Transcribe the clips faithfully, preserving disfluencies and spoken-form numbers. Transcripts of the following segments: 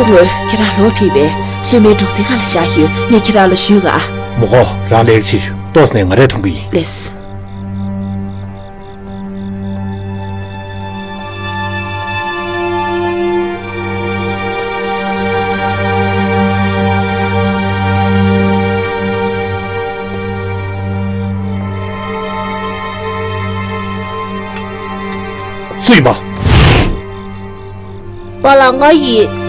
ངོས་ཁྱེད་རང་ལོག་ཕེབས་པས་གསོལ་མའི་སྒྲོག་ཙེ་ཁ་ལ་བཞག་ཡོད། ངས་ཁྱེད་རང་ལ་ཞུས་ག་མོ་ཁོ་རང་ལས་ཀ་བྱེད་ཤོག་ཏོག་ཙམ་ནས་ང་རས་འཐུང་གི་ཡིན། ལེས། སུ་ཡིན་པ། པཱ་ལགས་ང་ཡིན།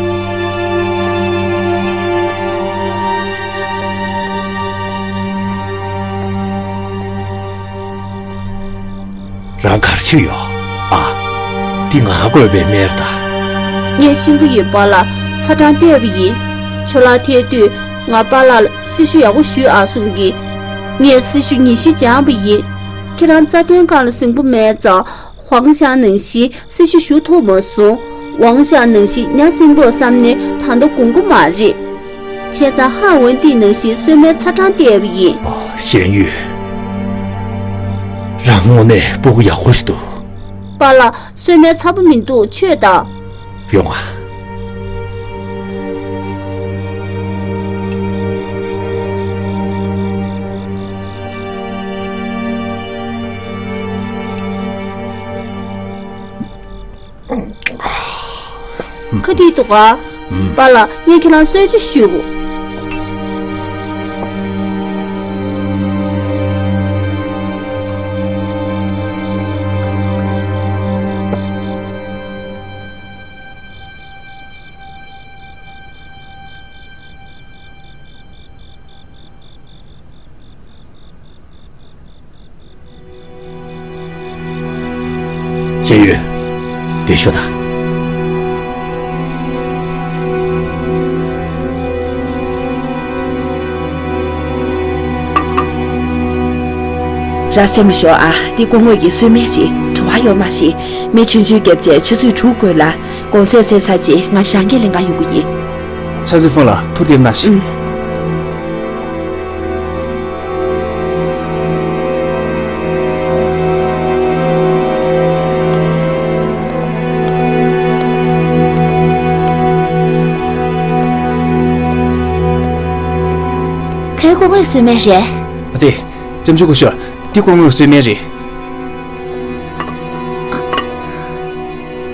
རང་ག་རེ་བྱེད་ཡོད་ཨ། འདི་ང་བསྐོལ་བའི་སྨན་རེད་ད། ངས་ཤེས་ཀྱི་ཡོད་པཱ་ལགས། ཚ་གྲང་བལྟས་པ་ཡིན། ཇོ་ལགས་ཐད་དུས་ང་པཱ་ལགས་ལ་སྲི་ཞུ་ཡག་པོ་ཞུས་ཨ་གསུང་གི། ངས་སྲི་ཞུ་ཉིན་བཞི་སྦྱངས་པ་ཡིན། ཁྱེད་རང་རྩྭ་ཐང་སྒང་ལ་གཟིམ་པོ་མེད་ཙང་ཝང་ཞང་ནང་བཞིན་སྲི་ཞུ་ཞུ་ཐུབ་མ་སོང་། ཝང་ཞང་ནང་བཞིན་ཉ་གཟིམ་པོ་བསམ་ནས་ད་ལྟ་དགོངས་ཀྱི་མ་རེད། བྱས་ཙང་ཧ་ཝན་ཏི་ནང་བཞིན་གསོལ་མའི་ཚ་གྲང་བལྟས་པ་ཡིན། ཨ། ཞན་ཡུས། རང་དངོས་གནས་སྤུ་གུ་ཡག་པོ་ཞིག་འདུག་པཱ་ལགས། གསོལ་མའི་ཚ་པོ་མི་འདུག་མཆོད་དང་། ཡོང་ང་། ཁ་ཐིག་འདུག་ག་པཱ་ལགས། ངས་ཁྱེད་རང་གསོལ་ཇ་བཞེས་གོ། ཞན་ཡུས། འདིར་ཤོག་དང་། རང་སེམས་ལ་ཞོག་ཨ། འདི་སྐུ་ངོ་གི་གསོལ་སྨན་རེད། བྲེལ་བ་ཡོད་མ་རེད། མི་ཆུང་ཆུང་བརྒྱབ་བྱས་ཆུ་ཚོད་དྲུག་འགོར་ལ། དགོང་ཟས་ཟས་ཚར་རྗེས་ང་ཞང་གི་ལེན་ག་ཡོང་གི་ཡིན། ཆང་བཟོ་ཧྥང་ལགས་ཐུགས་དེབ་ན་ཞིག་ཨུམ། ཁོའི་སྐུ་ངོའི་གསོལ་སྨན་རེད། ཨ་ཙི། ལྕམ་ཆུང་སྐུ་ཞབས། འདི་སྐུ་ངོའི་གསོལ་སྨན་རེད།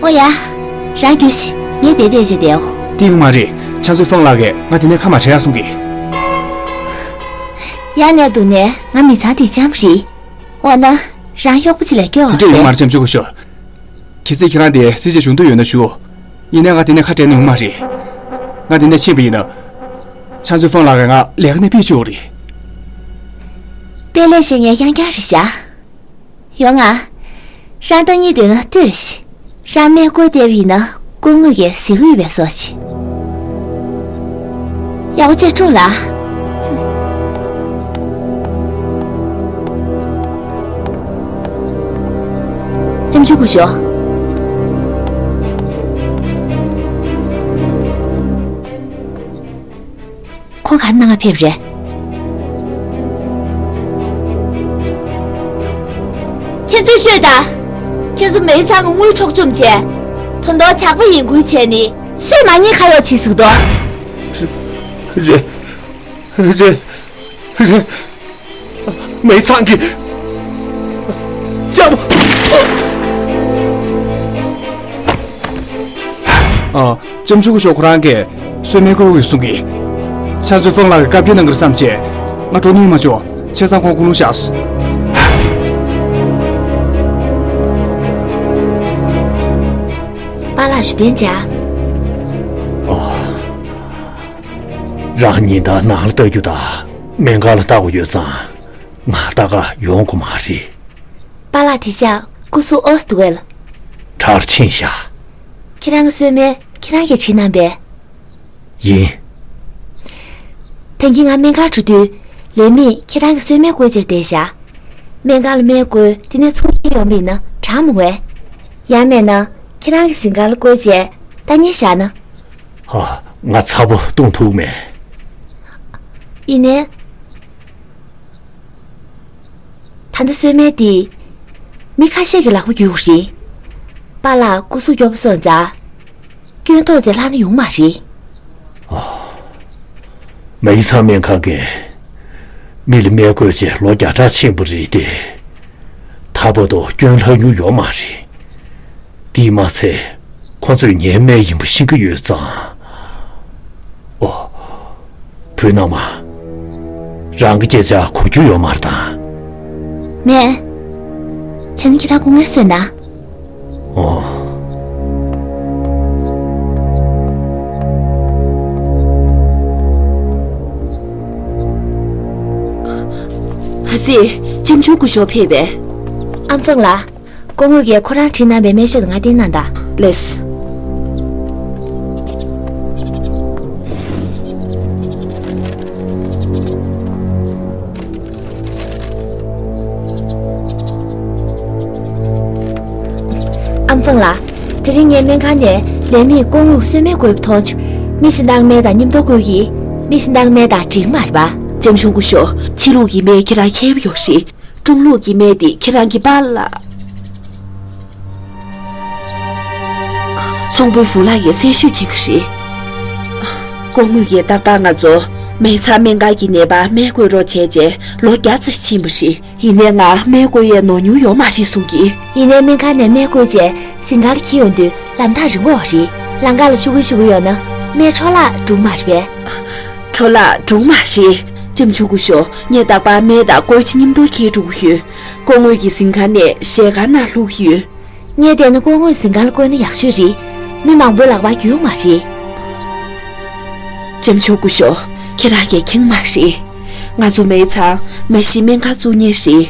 ཨོ་ཡ། རང་རྒྱུགས་ཤིག་ངས་དེ་བལྟས་བྱས་བསྡད་འོ། དེ་ཡོང་མ་རེད། ཆང་བཟོ་ཧྥང་ལགས་ཀྱིས་ང་དེ་ནས་ཁ་མ་བྲལ་ཡ་གསུང་གི། ཡ་ནས་འདུག་ནས་ང་མི་ཚང་དེ་ཅམ་རེད། འོ་ན། རང་གཡོག་པོ་ཅིག་ལ་སྐྱོ་དེ་འདྲ་ཡོང་མ་རེད། ལྕམ་ཆུང་སྐུ་ཞབས། གལ་སྲིད་ཁྱེད་རང་དེ་སྲིད་ཇུས་བྱུང་འདོད་ཡོད་ན་ཞུ། ཡིན་ནའི་ང་དེ་ནས་ཁ་བྲལ་ནས་ཡོང་མ་རེད། ང་དེ་ནས་ཕྱིན་པ་ཡིན་ན། ཆང་བཟོ་ཧྥང་ལགས་ཀྱིས་ང་ལས་ཀ་ནས་ཕུད་བཅུག་རེད། དཔེ་ལས་བཤད་མཁན་རྐྱང་རྐྱང་རེད་ཤག་ཡོང་ང་། རང་ཐག་ཉེ་འདོད་ན་ལྟོས་ཤིག་རང་སྨན་བསྐོལ་བསྡད་པ་ཡིན་ན་སྐུ་ངོ་གིས་གཟིགས་ཀྱི་ཡོད་པའི་བཟོ་ཅིག་ཡག་པོ་བྱས་འཁྲུངས་ལ། ལྕམ་ཆུང་སྐུ་ཞབས། ཁོ་ག་རེ་གནང་ག་ཕེབས་རེད། ཁྱེད་ཚོས་ཤོད་དང་། ཁྱེད་ཚོ་མེ་ཚང་གི་དངུལ་འཕྲོག་བཅོམ་བྱས། ད་དུང་ཇག་པ་ཡིན་ཁུལ་བྱས་ནས་སུས་མ་ཉེས་ཁ་གཡོག་བྱེད་ཟེར་གི་འདུག་རེད། རེད། རེད། མེ་ཚང་གི་ལྕམ། ཨ། ལྕམ་ཆུང་སྐུ་ཞབས་ཁོ་རང་གིས་གསོལ་སྨན་བསྐོལ་དགོས་གསུང་གི། ཆང་བཟོ་ཧྥང་ལགས་ཀྱིས་བཀའ་བཀྱོན་གནང་གི་རེད་བསམ་བྱས། ང་འགྲོ་ནུས་མ་བྱུང་། བྱས་ཙང་ཁོང་ཁོ་ལོང་བཞག་སོང་། པཱ་ལགས་ཞུ་རྟེན་བྱ། ཨོ། རང་ཉིན་ལྟར་ནང་ལ་ལྟ་རྒྱུ་དང་སྨན་ཁང་ལ་ལྟ་དགོས་ཡོད་ཙང་། ང་ལྟ་ག་ཡོང་དགོས་མ་རེད། པཱ་ལགས་དེ་ཤག་སྐུ་གཟུགས་ཨོ་སི་འདུག་གས། དྲག་ཕྱིན་ཤག་ཁྱེད་རང་གི་གསོལ་སྨན་ཁྱེད་རང་གིས་བྲིས་གནང་པས། ཡིན། ད་གིན་ང་སྨན་ཁང་འགྲོ་དུས། ལས་མིས་ཁྱེད་རང་གི་གསོལ་སྨན་བསྐོལ་བྱས་བསྡད་ཤག་སྨན་ཁང་ལ་སྨན་བསྐོལ་དེ་ནས་ཚུར་འཁྱེར་ཡོང་བ་ཡིན་ན་དྲག་མི་འོང་ངས། ཡང་མེད་ན་ཁྱེད་རང་གི་གཟིམ་ཁང་ལ་བསྐོལ་བྱས་ལྟ་ཉན་བཞག་ན། ཧ། ང་ཚ་པོ་བཏུང་ཐུབ་མེད། ཡིན་ནའི། ད་ལྟ་གསོལ་སྨན་འདི། མི་ཁ་ཤས་ཀྱི་ལག་པ་བརྒྱུད་རེད། པཱ་ལགས་སྐུ་གཟུགས་སྐྱོ་པོ་སོང་ཙང་། སྐྱོན་ཐོག་ཙེ་ལྷག་ན་ཡོང་མ་རེད། མ་ཡི་ཚང་སྨན་ཁང་གིས་མི་ལ་སྨན་བསྐོས་བྱས་ལོ་བརྒྱ་ཕྲག་ཕྱིན་པ་རེད་དེ། ད་བར་དུ་སྐྱོན་ལྷག་མྱོང་ཡོད་མ་རེད། དེས་མ་ཚད་ཁོ་ཚོས་ངའི་སྨན་ཡིན་པ་ཤེས་ཀྱི་ཡོད་ཙང་། ཨོ། བུ་ནང་མ། རང་གི་སྐད་ཆ་གོ་རྒྱུ་ཡོད་མ་རེད་ད། མེད། བྱས་ན་ཁྱེད་རང་སྐུ་ངལ་གསོས་ན། ཨོ། ཨ་ཙི། ལྕམ་ཆུང་སྐུ་ཞབས་ཕེབས་པས། ཨམ་ཕང་ལགས། སྐུ་ངོ་གིས་ཁོ་རང་བྲིས་གནང་བའི་སྨན་ཤོག་དེ་ང་སྟེར་གནང་དང་། ལེགས། ཨམ་ཕང་ལགས། དེ་རིང་ངས་སྨན་ཁང་ནས་ལས་མིས་སྐུ་ངོ་གསོལ་སྨན་བཀོད་པ་མཐོང་བྱུང་། མི་གཞན་དག་སྨན་དང་མཉམ་དུ་བཀོལ་གྱིས། མི་གཞན་དག་སྨན་དང་འགྲིག་མ་རེད་པ། ལྕམ་ཆུང་སྐུ་ཞབས། ཕྱི་ལུགས་ཀྱི་སྨན་ཁྱེད་རང་མཁས་པོ་ཡོད་རེད། ཀྲུང་ལུགས་ཀྱི་སྨན་དེ་ཁྱེད་རང་གི་པཱ་ལགས། ཚོང་དཔོན་ཧྥུ་ལགས་ཀྱིས་གསལ་ཤོས་མཁྱེན་གྱི་རེད། སྐུ་ངོ་གིས་རྟག་པར་ང་ཚོ་མའི་ཚང་སྨན་ཁང་གི་ནད་པར་སྨན་བཀོད་རོགས་བྱས་རྗེས་ལོ་བརྒྱ་ཙམ་ཕྱིན་པ་རེད། ཡིན་ནའི་ང་སྨན་བཀོལ་ཡས་ནོར་མྱོང་ཡོད་མ་རེད་གསུང་གི། ཡིན་ནའི་སྨན་ཁང་ནས་སྨན་བཀོལ་རྗེས་ཟིན་ཁང་ལ་འཁྱེར་ཡོང་དུས་ལམ་ཐག་རིང་པོ་རེད། ལམ་ཁ་ལ་ཤོག་གུ་ཤོག་གུ་ཡོད་ན་སྨན་འཕྲོ་བརླག་འགྲོ་གི་མ་རེད་པས། འཕྲོ་བརླག་འགྲོ་གི་མ་རེད། ལྕམ་ཆུང་སྐུ་ཞབས། ངས་རྟག་པར་སྨན་དང་བཀོལ་ཆས་མཉམ་དུ་འཁྱེར་འགྲོ་གི་ཡོད། སྐུ་ངོ་གི་ཟིན་ཁང་ནས་ཞལ་ཁང་ནང་ལྷོད་ཀྱི་ཡོད། ངས་བལྟས་ན་སྐུ་ངོ་ཟིན་ཁང་ལ་བཀོལ་ན་ཡག་ཤོས་རེད། མི་མང་པོའི་ལག་པར་རྒྱུག་མ་རེད། ལྕམ་ཆུང་སྐུ་ཞབས། ཁྱེད་རང་གིས་མཁྱེན་མ་རེད། ང་ཚོ་མའི་ཚང་མ་གཞི་སྨན་ཁང་བཙུགས་མཁན་རེད།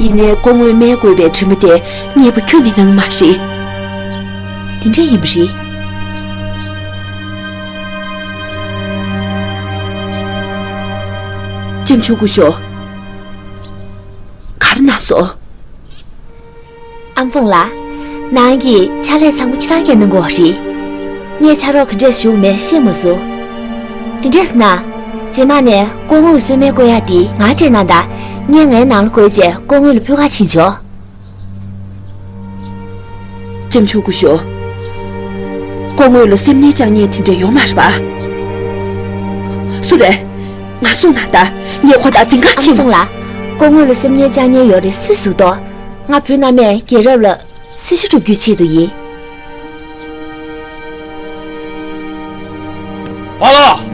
ཡིན་ནའི་སྐུ་ངོས་སྨན་བཀོད་པའི་དྲི་མ་དེ་མཉེས་པོ་ཁྱོན་ནས་གནང་མ་རེད། དེ་འདྲ་ཡིན་པ་རེད། ལྕམ་ཆུང་སྐུ་ཞབས། ག་རེ་གནང་སོང་། ཨམ་ཕང་ལགས། ནང་གི་ཕྱག་ལས་ཚང་མ་ཁྱེད་རང་གིས་གནང་དགོས་པ་རེད། ངས་ཕྱག་རོགས་ག་འདྲས་ཞུ་དགོས་མེད་ཤེས་མ་སོང་། དེ་འདྲས་ན། རྗེས་མ་ནས་སྐུ་ངོ་གསོལ་སྨན་བཀོལ་ཡག་དེ་ང་སྤྲད་གནང་དང་། ངས་ངའི་ནང་ལ་བཀོལ་རྗེས་སྐུ་ངོ་ལ་ཕུལ་ག་ཕྱིན་ཆོག་ལྕམ་ཆུང་སྐུ་ཞབས། སྐུ་ངོ་ལ་སེམས་ནད་བཅང་མཁན་དེ་འདྲས་ཡོད་མ་རེད་པ། སུ་རེད། ང་གསུངས་གནང་དང་། ངས་ཁོ་དང་འཛིང་ག་ཕྱིན། ཨམ་སྲུང་ལགས། སྐུ་ངོ་ལ་སེམས་ནད་བཅང་མཁན་ཡོད་རེད་སུས་གཟིགས་དོ། ང་བོད་ནང་མས་རྒྱལ་རབས་ལ་སྲི་ཞུ་སྒྲུབ་རྒྱུའི་ཆེད་དུ་ཡིན། པཱ་ལགས།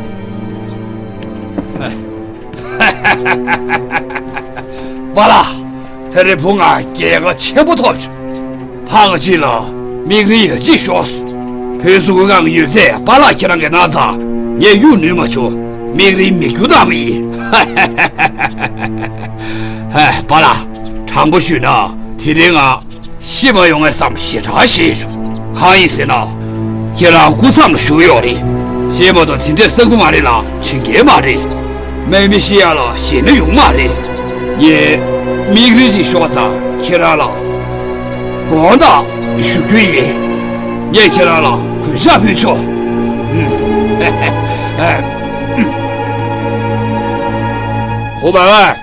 པཱ་ལགས། ཚེ་རིང་བུ་ང་རྒྱལ་ཁ་ཆེན་པོ་ཐོབ་བྱུང་། ཕ་ང་གཅིག་ལ་མིག་རིལ་ཡ་གཅིག་ཤོར་སོང་། བོད་སུ་གུ་གང་ཡོད་ཚད་པཱ་ལགས་ཁྱེད་རང་གིས་གནང་ཙང་ངས་གཡུག་ནུས་མ་བྱུང་། མིག་རིལ་མེད་རྒྱུ་བཏང་བ་ཡིན། ཧེ། པཱ་ལགས། དྲང་པོ་ཞུས་ན་དེ་རིང་ང་ཤི་མ་ཡོང་ངས་བསམ་ཞེ་དྲག་ཞེད་བྱུང་། གང་ཡིན་ཟེར་ན། ཁྱེད་རང་སྐུ་མཚམས་ལ་བཞུགས་ཡོད་རེད། ཤེས་མ་གཏོགས་དེ་འདྲས་གསང་གི་མ་རེད་ལ་དྲན་གྱི་མ་རེད། སྨན་མི་ཤི་ཡག་ལ་ཞེད་སྣང་ཡོང་མ་རེད། ངས་མིག་རིལ་ཅིག་ཤོར་ཙང་ཁྱེད་རང་ལ་དགོངས་དག་ཞུ་རྒྱུ་ཡིན། ངས་ཁྱེད་རང་ལ་གུས་ཕྱག་ཕུལ་ཆོག་ཧོ་བ་ཨ།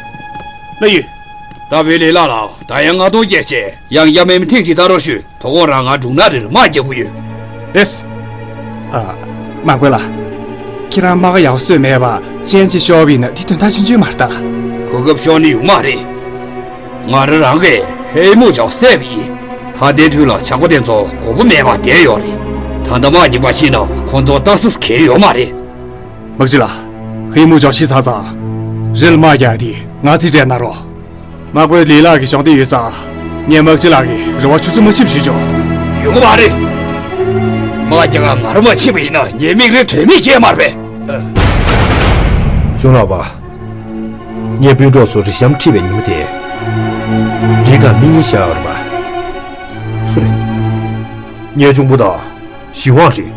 ལགས་ཡོད། ད་བོད་ལས་ལགས་ལ་ད་ཡང་ང་གདོང་བསྐྱེད་བྱས་ཡང་ཡ་མེ་མི་ཐེངས་གཅིག་ལྟ་རོགས་ཞུ། དོ་དགོང་རང་ང་འབྲུག་ནག་རིར་དམག་རྒྱག་གི་ཡོད། རེད། ཨ། དམག་དཔོན་ལགས། ཁྱེད་རང་དམག་ཡག་པོ་བཟོས་མེད་པ་ཅན་ཅིག་ཤོར་བ་ཡིན་ན་དེ་དོན་དག་ཆུང་ཆུང་མ་རེད་ད། གོ་སྐབས་ཤོར་ནི་ཡོང་མ་རེད། ང་རང་རང་གིས་ཧེ་མུ་ཇོ་བསད་པ་ཡིན། ད་ལྟའི་དུས་ལ་ཇག་པ་དེ་ཚོ་མགོ་པོ་མེད་པར་བསྡད་ཡོད་རེད། ད་ལྟ་དམག་རྒྱག་པ་ཕྱིན་ན་ཁོང་ཚོ་ལྟ་ས་གང་ཡོད་མ་རེད། དམག་སྤྱི་ལགས། ཧེ་མུ་ཇོ་ཤི་ཚར་ཙང་། རི་ལ་དམག་རྒྱག་དེ་ང་ཚོས་སྤྲད་གནང་རོགས། དམག་དཔོན་ལི་ལགས་ཀྱི་གཞོགས་འདེགས་ཡོད་ཙང་། ངས་དམག་སྤྱི་ལགས་ཀྱི་རེ་བ་ཆུད་ཟོས་མ་བྱེད་པ་ཞུས་ཆོག་ཡོང་གི་མ་རེད། དམག་རྒྱག་ག་ང་རང་མ་ཕྱིན་པ་ཡིན་ན་ངའི་མིག་རིལ་དོན་མེད་སྐྱེས་མ་རེད་པས། གཞུང་ལགས་པ། ངའི་སྤུན་གྲོགས་ཚོ་རི་གཤམ་ཁྲིད་པའི་ཉིན་མོ་དེ། རི་སྒང་མི་གཉིས་བཞག་ཡོད་རེད་པ། སུ་རེད། ངའི་གཅུང་པོ་དང་། ཞི་ཝང་རེད།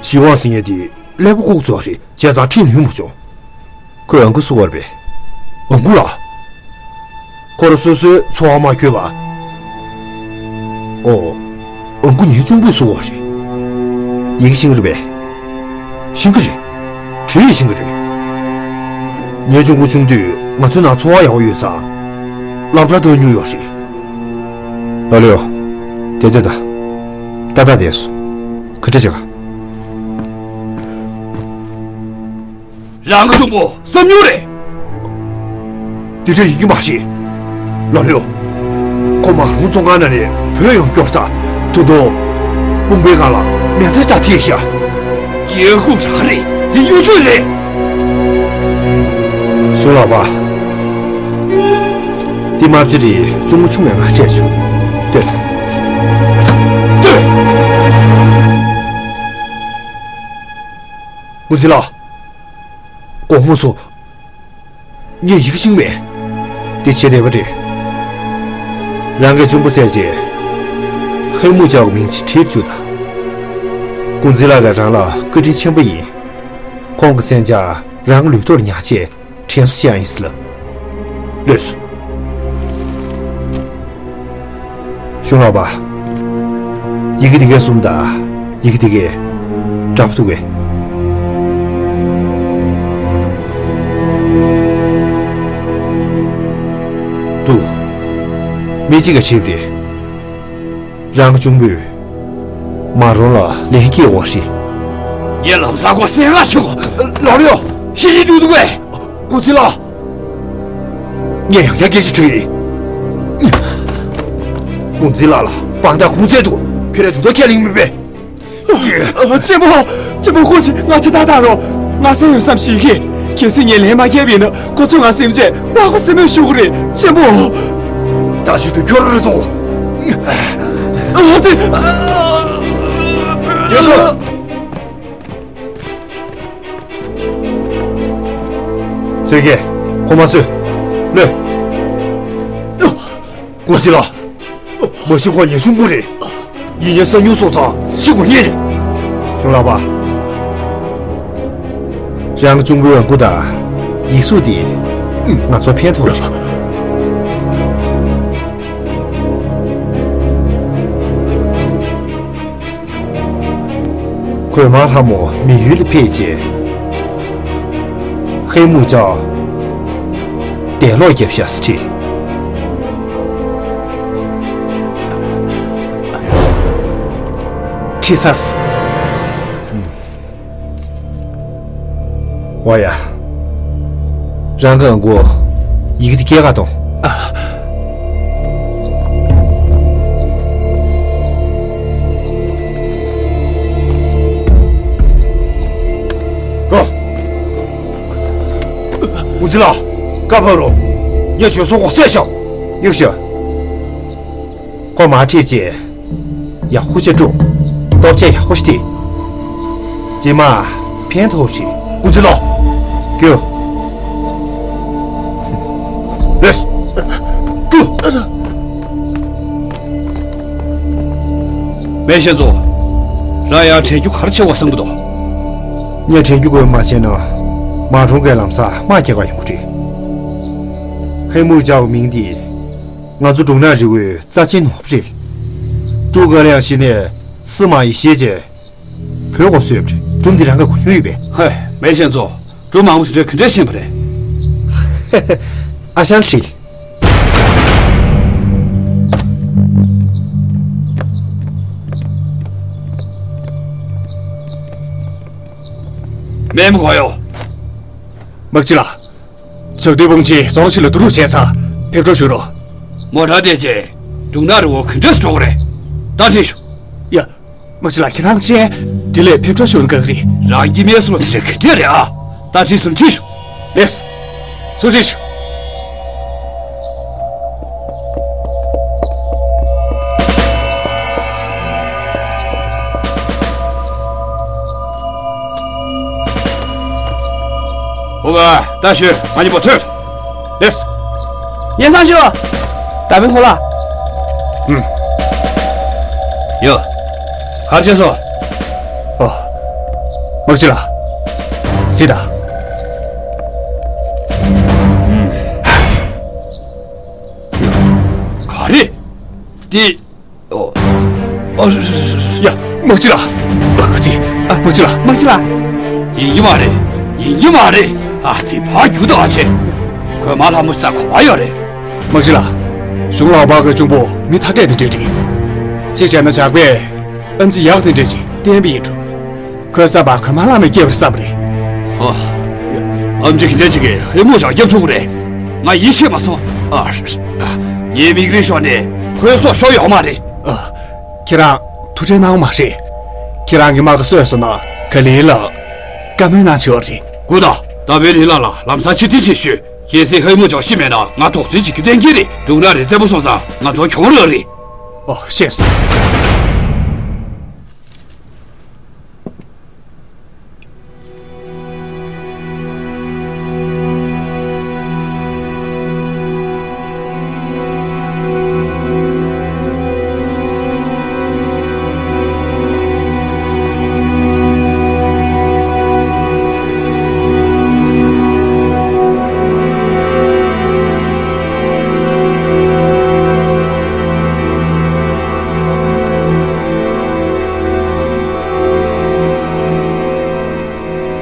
ཞི་ཝང་ཟེར་མཁན་དེ་ཀླད་པ་ལྐུགས་ཚར་རེད། བྱས་ཙང་ཁྲིད་ནུས་མ་བྱུང་། ཁོས་ཨང་ཀི་བཟོ་བར་པས། ཨང་ཀི་ལགས། ཁོ་རང་སོ་སོའི་འཚོ་བ་མ་འཁྱོལ་བ། ཨོ། ཨང་ཀི་ངའི་གཅུང་པོས་བཟོ་བ་རེད། ཡི་གེ་ཤེས་ཀྱི་རེད་པས། ཤེས་ཀྱི་རེད། བྲིས་ཡང་ཤེས་ཀྱི་རེད། ངའི་གཅུང་པོ་ཆུང་དུས་ང་ཚོའི་ནང་འཚོ་བ་ཡག་པོ་ཡོད་ཙང་། སློབ་གྲྭ་འགྲོ་མྱོང་ཡོད་རེད། ཨ་ལེའོ། དེ་དེ་ད། ཏག་ཏག་བསྡད་སོང་། ག་འདྲ་བྱེད་ག། རང་གི་གཅུང་པོ་བསམ་མྱོང་རེད། དེ་འདྲ་ཡིན་གྱི་མ་རེད། ལོ་ལེའོ། ཁོ་མ་རུང་བཙོན་ཁང་ནང་ནས་བུད་ཡོང་སྐྱོར་ད། ད་དུང་དཔུང་པའི་སྒང་ལ་མེ་མདའ་ཞིག་ཐེབས་ཤག་སྐྱེ་དགུ་རང་རེད། འདི་གཡོ་ཇུས་རེད། གཞུང་ལགས་པ། འདི་དམར་རྗེ་རེད། གཅུང་མོ་ཆུང་བས་ང་སྤྲད་བྱུང་། ལྟོས། ལྟོས། ཀུན་གཟིགས་ལགས། དགོང་མོ་སོ། ངས་ཡི་གེ་ཤེས་མེད། དེ་བྱེད་བདེ་བ་རེད། རང་གི་གཅུང་པོ་བསད་རྗེས། ཧེ་མུ་ཅའོ་གི་མིང་ཅིག་བྲིས་བཅུག་དང་། ཀུན་གཟིགས་ལགས་ཀྱིས་རང་ལ་བཀའ་དྲིན་ཆེན་པོ་ཡིན། ཁོང་གི་མཚོན་ཆ་རང་གི་ལུས་ཐོག་ལ་ཉར་ཆེད་དྲན་གསོ་བྱས་ཡིན་ཟེར་ལབ། ལགས་སོ། གཞུང་ལགས་པ། ཡི་གེ་དེ་གས་བཟུང་དང་། ཡི་གེ་དེ་གས་འདྲ་པོ་འདུག་གས། འདུག་མི་གཅིག་གིས་བྲིས་པ་རེད། རང་གི་གཅུང་པོས་མ་རུང་ལ་ལན་སྐྱེལ་དགོས་རེད། ངས་ལམ་སང་ཁོ་བསད་ག་ཆུག་ལོ་ལེའོ། ཤི་ཡི་འདུག་འདུག་གས། ཀུན་གཟིགས་ལགས། ངས་ཡང་བསྐྱར་སྐད་ཆ་དྲིས་ཡིན། ཀུན་གཟིགས་ལགས་ལ་དཔང་རྟགས་ཁུངས་བཙན་འདུག་ཁྱོད་རང་དུས་ཐོག་ཁས་ལེན་མི་དཔེ། གཅེན་པོ། གཅེན་པོ། ཁོ་ཅིག་ང་ཅིག་ཏག་ཏག་རོགས། ང་སེམས་ཡོད་བསམ་ཞིག་གིས། གལ་སྲིད་ངས་ལན་མ་བསྐྱལ་བ་ཡིན་ན། ཁོ་ཚོས་ང་སེམས་ཅན་པགས་པ་སེན་མོ་ཞུ་གི་རེད། གཅེན་པོ། ད་ཞུ་དུས་ཁྱོད་རང་རེད་དོ། ཨ་ཙི། རྒྱལ་སོ། ཚོད་ཀྱིས་ཁོ་མ་གསོད། ལོས། ཀུན་གཟིགས་ལགས། མ་གཞི་ཁོ་ངའི་གཅུང་པོ་རེད། ཡིན་ནའི་གསང་ཉུལ་སོང་ཙང་ཤི་དགོས་ངེས་རེད། གཞུང་ལགས་པ། རང་གི་གཅུང་པོའི་འོས་འགུག་དང་ཡིག་གཟུགས་དེ་ང་ཚོར་ཕན་ཐོགས་རེད། གོས་དམར་ལྷ་མོ་མི་ཡུལ་ལ་ཕེབས་རྗེས། ཧེ་མུ་ཅའོ་དེད་ལོག་བརྒྱབ་ཤག་ཟེར་བྲིས། ཁྲིད་ཚར་སོང་། ཝ་ཡ། རང་གི་འོས་འགུག་ཡི་གེ་དེ་སྐྱེལ་ག་གཏོང་། ཨ། འགྲོ། ཀུན་གཟིགས་ལགས། བཀའ་ཕབ་རོགས། ངས་ཞོལ་ཟོག་གོ་བསད་བཞག་ཡག་ཤོས། ཁོ་མར་ཁྲིད་རྗེས། ཡག་པོ་ཅིག་སྒྲུབ། ལྟོ་ཆས་ཡག་པོ་ཞིག་སྟེར། རྗེས་མ་ཕན་ཐོགས་ཤིག་ཀུན་གཟིགས་ལགས། རྒྱུགས། ལགས་སོ། རྒྱུགས། མེ་ཤེས་ཚོ། རང་ཡང་དྲན་རྒྱུ་ག་རེ་བྱེད་དགོས་བསམ་གྱི་འདུག་ངས་དྲན་རྒྱུ་དགོས་མ་བྱས་ན། མ་རུང་གིས་ལམ་སང་དམག་རྒྱག་ག་ཡོང་གི་རེད། ཧེ་མུ་ཅའོ་མིང་འདི། ང་ཚོ་འབྲུག་ནག་རི་བོའི་རྩ་ཆེན་ནོར་བུ་རེད། ཀྲུའུ་ཀ་ལིང་ཞི་ནས་སི་མ་ཡི་ཞེས་བྱས། བོད་སྒོ་བཟོས་པ་རེད། སྒྲུང་འདི་རང་ག་གོ་མྱོང་ཡོད་པས། ཧེ། མེ་ཤེས་ཚོ། སྒྲུང་མང་པོ་ཞིག་ག་འདྲས་ཤེས་པ་རེད། ཨ་ཞང་ཁྲི། མེ་མོ་གོ་ཡོ། དམག་སྤྱི་ལགས། ཇག་སྡེ་དཔུང་ཆེན་རྫོང་ཕྱི་ལ་བསྡུ་རུབ་བྱས་ཚར། ཕེབས་འཕྲོ་ཞུ་རོགས། མོ་ཊ་དེ་བྱས། འབྲུག་ནག་རི་བོ་ག་འདྲས་འགྲོ་གི་རེད། ད་ཁྲིད་ཤོག་ཡ། དམག་སྤྱི་ལགས། ཁྱེད་རང་ཅན། དེ་ལས་ཕེབས་འཕྲོ་ཞུ་ན་དགའ་གི་རེད། རང་གི་མེ་སོར་ཚེ་རེ་ག་འདྲས་རེད་ཨ། ད་ཁྲིད་སོང་། ཁྲིད་ཤོག་ལེས། སུ་ཁྲིད་ཤོག་ཨོ་ག་ད་ཤོད། ང་གཉིས་པོ་ཐོད། ལེས། ཉན་ཚང་ཞུ། ད་བིན་ཧོ་ལ། ཨུམ། ཡོ། གར་བྱས་སོ། ཨོ། དམག་སྤྱི་ལགས། སི་ད། ག་རེ། འདི། ཨོ། ཨོ། ཡ། དམག་སྤྱི་ལགས། ཨ་ཙི། ཨ། དམག་སྤྱི་ལགས། དམག་སྤྱི་ལགས། ཡིན་གྱི་མ་རེད། ཡིན་གྱི་མ་རེད། ཨ་ཙི། ཕར་རྒྱུག་དང་ཨ་ཅེ། གོས་དམར་ལྷ་མོ་ཞིག་ད་གོ་བ་ཡོད་རེད། དམག་སྤྱི་ལགས། གཞུང་ལགས་པ་གི་གཅུང་པོ་མི་ཐ་དད་དེ་འདྲས་རེད། གཅིག་བྱས་ན་ཇག་པས་ཨམ་ཆི་ཡག་དེ་འདྲས་ཅིག་བསྟན་པ་ཡིན་འགྲོ། ཁོས་བསམ་པ་གོས་དམར་ལྷ་མོས་སྐྱེས་པར་བསམ་པ་རེད། ཨོ། ཨམ་ཅི་གི་འདྲ་ཅིག་གིས་ཧེ་མོ་ཞག་རྒྱབ་ཐུབ་ཀྱི་རེད། ང་ཡིད་ཆེས་མ་སོང་། ཨ། ངའི་མིག་རིལ་ཤོར་ནས་ཁོའི་སྲོག་ཤོར་ཡོད་མ་རེད། ཨ། ཁྱེད་རང་ཐུགས་ཁྲལ་གནང་མ་རེད། ཁྱེད་རང་གི་མ་ག་གསོས་སོང་ན་ག་ལེ་ལ་བཀའ་མོལ་གནང་ཆོག་རེད། དགོས་ད། ད་བའི་ལི་ལ་ལ་ལམ་སང་ཕྱི་དྲིལ་ཅིག་ཞུས། གལ་སྲིད་ཧེ་མོ་ཅག་ཤི་མེད་ན་ང་དོགས་ཟོན་བྱེད་ཀྱི་གཏན་འཁེལ་རེད། འགྲུག་ན་རེ་བཙན་པོ་སོང་ཙང་ང་ཚོ་གྱོང་རག་རེད། ཨོ། ཤེས་སོང་།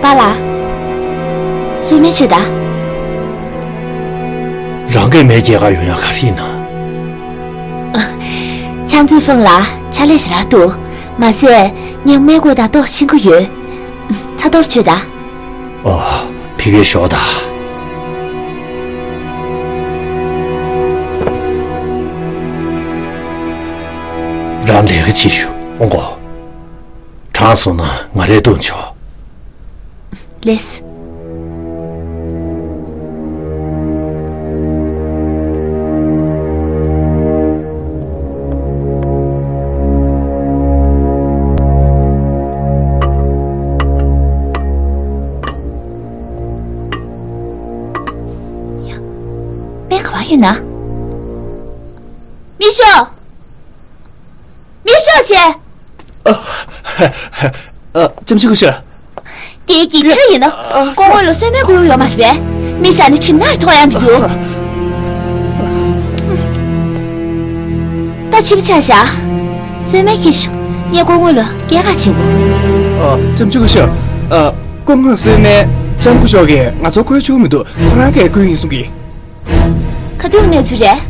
པཱ་ལགས། བཟོད་སྨན་མཆོད་དང་། རང་གིས་སྨན་སྐྱེལ་ག་ཡོང་ཡ་ག་རེ་ཡིན་ན། ཕྱག་མཛོད་ཧྥང་ལགས་ཕྱག་ལས་ཞེ་དྲག་འདུག། མ་ཟད་ངས་སྨན་བསྐོལ་དང་ཏོག་ཕྱིན་གྱི་ཡོད། ཚ་གཏོར་མཆོད་དང་། ཨོ། ཕ་གིར་ཞོག་དང་། རང་ལས་ཀ་བྱེད་ཤོག། ཨོང་གོ། གྲང་སོང་ན་ང་རས་བཏུང་ཆོག། ལེས། ཡ། སྨན་ག་པར་ཡོད་ན། མི་ཤོག། མི་ཤོག་བྱས། ཨ། ཨ། ལྕམ་ཆུང་སྐུ་ཞབས། དེའི་གི་ཁྱོད་ཡིན་ན། ཨ། སྐུ་ངོ་ལ་གསོལ་སྨན་དགོས་ཡོད་མ་རེད་པས། མི་བཞག་ན་ཁྲིམས་ནག་ཐོག་ཡང་མི་འདུག། ད་ཕྱི་པོ་ཆ་བཞག། གསོལ་སྨན་ཁྱེར་ཤོག། ངས་སྐུ་ངོ་ལ་སྐྱེལ་ག་ཕྱིན་གོ། ཨ། ལྕམ་ཆུང་སྐུ་ཞབས། ཨ། སྐུ་ངོ་གསོལ་སྨན་ལྕམ་སྐུ་ཞབས་ཀྱིས་ང་ཚོར་བཀོལ་ཆོག་མི་འདུག། ཁོ་རང་གིས་བཀོལ་ཡིན་གསུང་གི། ག་དུས་གནས་ཚུལ་རེད།